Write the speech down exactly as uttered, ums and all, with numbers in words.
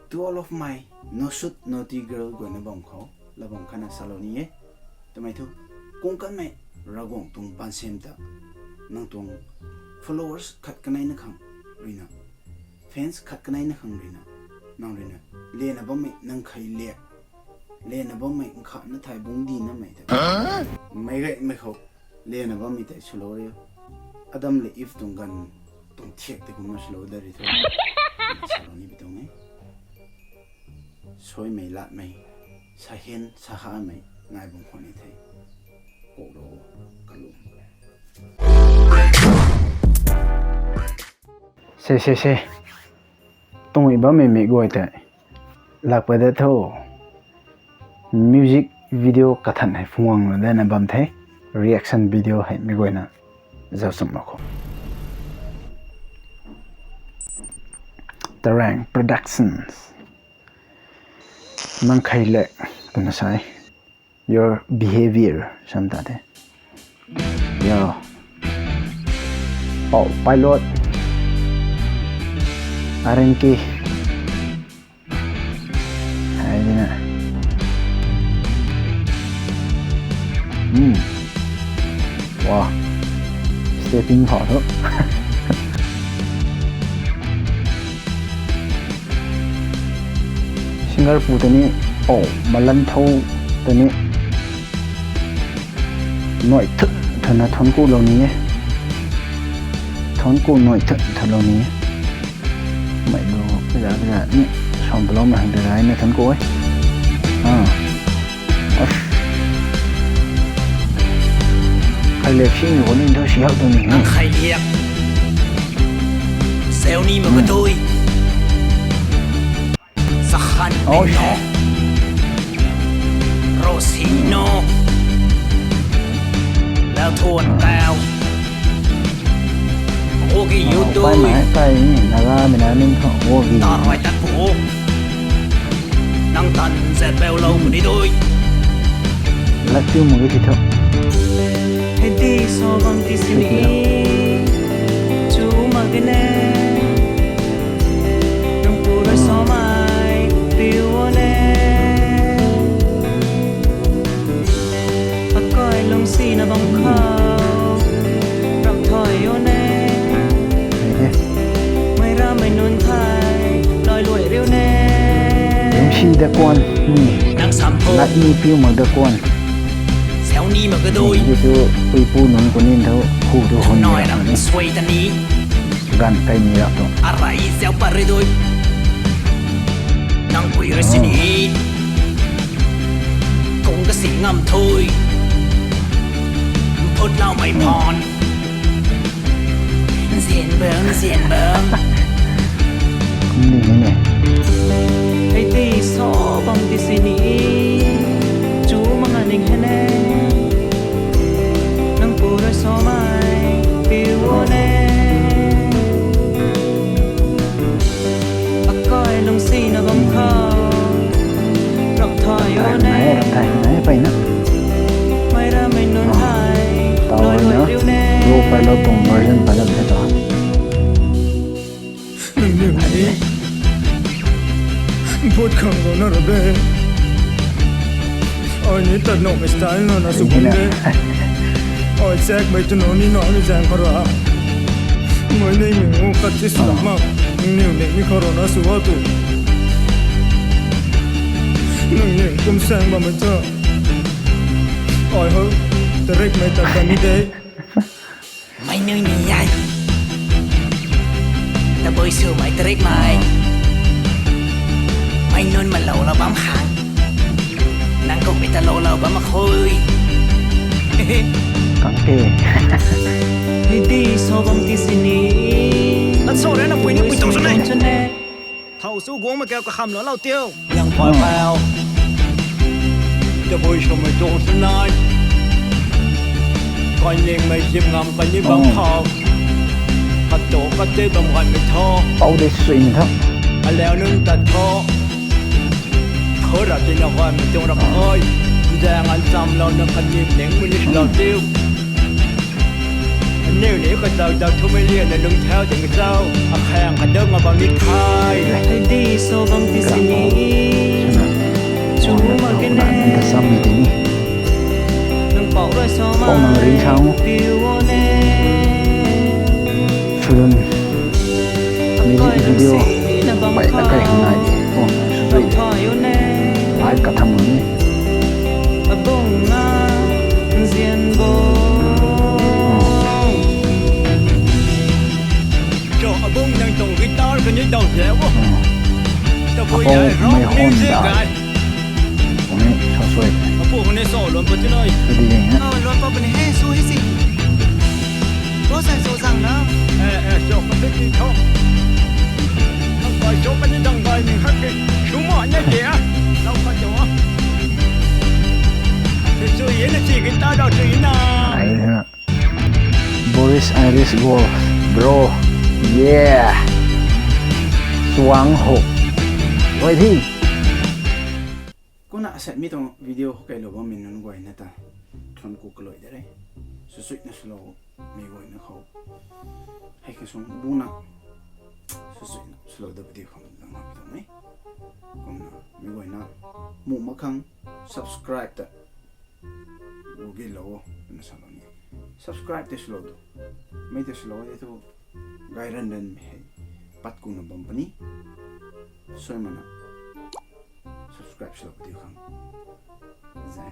To all of my no suit naughty girl guayna bam khou, la bam khatna salou ni e. Twmei thu, kung kanmei Ravguangc tuang baansem ta, nang tuang followers khat kaneina khang ruina, fans khat kaneina khang ruina, nang ruina, lena bammei nang khei le, lena bammei nkha na thai bung di namei ta. Meic gaymei khou, lena bammei tei swlou rio. Adam le Eve tuang ganv tuang thiak tei kumna swlou da ri thu. Salou ni bi tuang e. Suaimei latmei, sahen sahamei, nai bam khwan ni thei. Kok lo, kalum. Se, se, se. Tung i bammei mi guay tei. Lak pa de tho. Music video kathan hei phungwang na dena bam the. Reaction video hei mi guayna zau sum mak khou. Tarang Productions. Nang khei le, twna sai. Your behavior, sam ta the. Yo. Oh, pilot. Areng ki. Hai dina. Hmm. Wow. Stepping khou thu. Singer pu tei ni, oh, malan tho tei ni. Nuai thun thun na thun ku lou ni e. Thun ku nuai thun thun lou ni e. Mei lu, kaza, kaza, ni, som palou mei hang tei na thun ku e. Ah. As. Khai le si ni ko ni thu si hak tu ni. Nang khai liak. Seo ni ma ka tui. Sakhan. Oh, no. Rosino. Lau thuan kau. Ogi YouTube. Pai mai, pai ni, naga mina ning tho, ogi. Tarwai tat pu. Nang tan zet beu lou ni doi. Lak tiu mu ki ti tho. Hei di so bam ti si ni. Chu ma ki ne. Nang pu rui so mai, piu o ne. Akai lung si na bam khou, rak thoi o ne. Mei ra mei nunc thei, loi luai riu ne. Lung si da kuan ni. Nang sam tho. Lat ni piu mak da kuan. Seo ni mak ka doi. Ni tu pui pu nunc ku ni tho, khu tu hon ni. Nai ram suai ta ni. Gan kai ni rap tu. Arai zau pat ri dui. Nang pui rui si ni. Kung ka si ngam thui. Phut lau mei phan. Nzian bang, nzian bang. Kum ni ni ne. Hei ti so bam ti si ni. Chu ma nga ning hei ne. Nang pu rui so mai, piu o ne. Akai lung si na bam khou, rak thoi o ne. Rak thoi, rak thoi, pai na. Mei ra mei nunc thei, loi loi riu ne. Low pilot tuang version pilot the to. Nang ni. Bot khang lo na ra be. Ai ni tat nong style na na su bum de. Ai check bai tu no ni no ni zang khou ra. Ngoi nei mi ngu kat ti su mak. Niu nei mi khou ra na su wa tu. Nang ni kum sang bam ta. Ai ho. Direct mai tat kan ni de. Mei nui ni ai. Tabui sw mei tarik mei. Mei nunc ma lou lou bam khang. Nang kung mi ta lou lou bam makhui. Kang te. Hei di so bam ti si ni. An so re na pui ni pui tong so ne. Thow su guang ma kau kakham lou lou tiu. Yang pha pau. Tabui sw mei tuang sw nai. Kai ning mei zip ngam kai ni bam khou. Kat tu kat te bam gai mei tho. Pau de sui mei tho. Aleu nunc tat tho. Khou ra ti na gai mei tuang rap hoi. Nzang an cham lou na kan nim ning mei ni lou tiu. Aniu ni ka zau zau thu mei lian na lung thau ding zau. Akhang ka dau nga bam ni khai. Hei di so bam ti si Ni tini. Pau nang ri sang. Film, music video, bai na kai nai. Oh, sui. Ai ka tham ni. Cho, abung nang tuang guitar kani dau ze wo. Tabui ai rock music ai. Uni sa sui. Apu huni so lon pa ti noi. Adi ding e. Ah, lon pa puni he, su hi si. Bo sai so zang na. Eh, eh, so pa ti ti tho. Nang bai so pa ni dang bai ni khat ke. Su ma na ke a. Lau pa jo a. Su ye na si guitar dau si na. Ai ha. Boris Iris Wolf, bro. Yeah. Tuang ho. Oi thi. Kumna asei mi tuang video ho kailou bam mi nunc guayna ta thuan ku kalui de re. Susuina swlou mi guayna khou. Hei kasung buna susuina swlou da video khang lang na tuang e. Kumna mi guayna mu makhang subscribe ta Gu gi lou o, na sa lou ni. Subscribe tei swlou tu. Mei tei swlou tei tu gay ran ran mei hei. Pat kuna bam puni. Sui mana. Subscribe swlou puni khang. Zai.